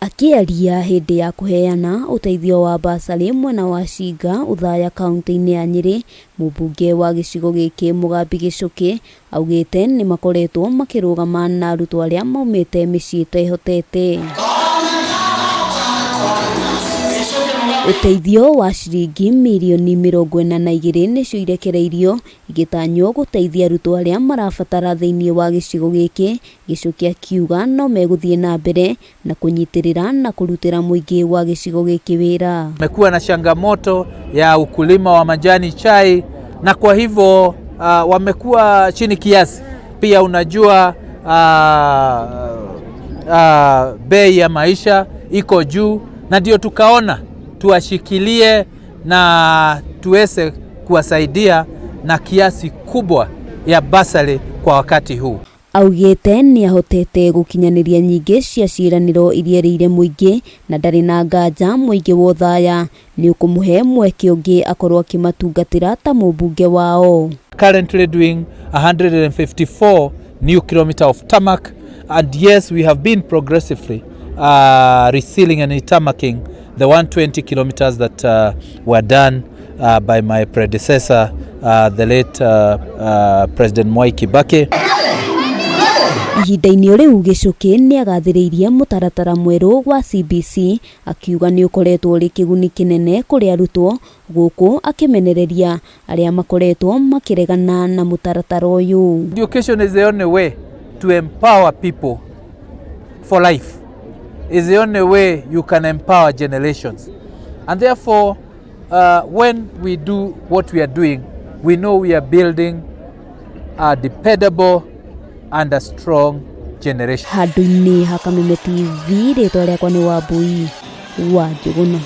Akĩaria hĩndĩ ya kũheana ũteithio wa basarĩ mwena wa Shinga Othaya kaũntĩ-inĩ ya Nyĩrĩ, mũmbunge wa gĩcigo gĩkĩ Mũgambi Gĩchũkĩ augĩte nĩmakoretwo makĩrũgama na arutwo arĩa maumĩte mĩciĩ ĩtehotete. Ũteithio wa ciringi mirioni 42 nĩcio irekereirio igĩtanywo gũteithia arutwo arĩa marabatara thĩinĩ wa gĩcigo gĩkĩ, Gĩchũkĩ akiuga no megũthiĩ na mbere na kũnyitĩrĩra na kũrutĩra mũingĩ wa gĩcigo gĩkĩ wĩra. Kumekuwa na changamoto ya ukulima wa majani chai na kwa hivyo wamekuwa chini kiasi. Pia unajua bei ya maisha iko juu, na ndio tukaona tuwashikilie na tuweze kuwasaidia na kiasi kubwa ya basari kwa wakati huu. Augĩte nĩahotete gũkinyanĩria nyingĩ cia ciĩranĩro iria erĩire mũingĩ na ndarĩ na nganja mũingĩ wa Othaya nĩũkũmũhe mweke ũngĩ akorwo akĩmatungatĩra ta mũmbunge wao. Currently doing 154 new kilometer of tarmac, and yes, we have been progressively resealing and tarmacking the 120 kilometers that were done by my predecessor, the late President Mwai Kibaki. Ihinda-inĩ o rĩu Gĩchũkĩ nĩagathĩrĩirie mũtaratara mwerũ wa CBC akiuga nĩ ũkoretwo ũrĩ kĩguni kĩnene kũrĩ arutwo gũkũ akĩmenereria arĩa makoretwo makĩregana na mũtaratara ũyũ. Education is the only way to empower people for life. Is the only way you can empower generations. And therefore, when we do what we are doing, we know we are building a dependable and a strong generation. Handũ-inĩ ha Kameme TV, rĩtwa rĩakwa nĩ Wambui wa Njũgũna.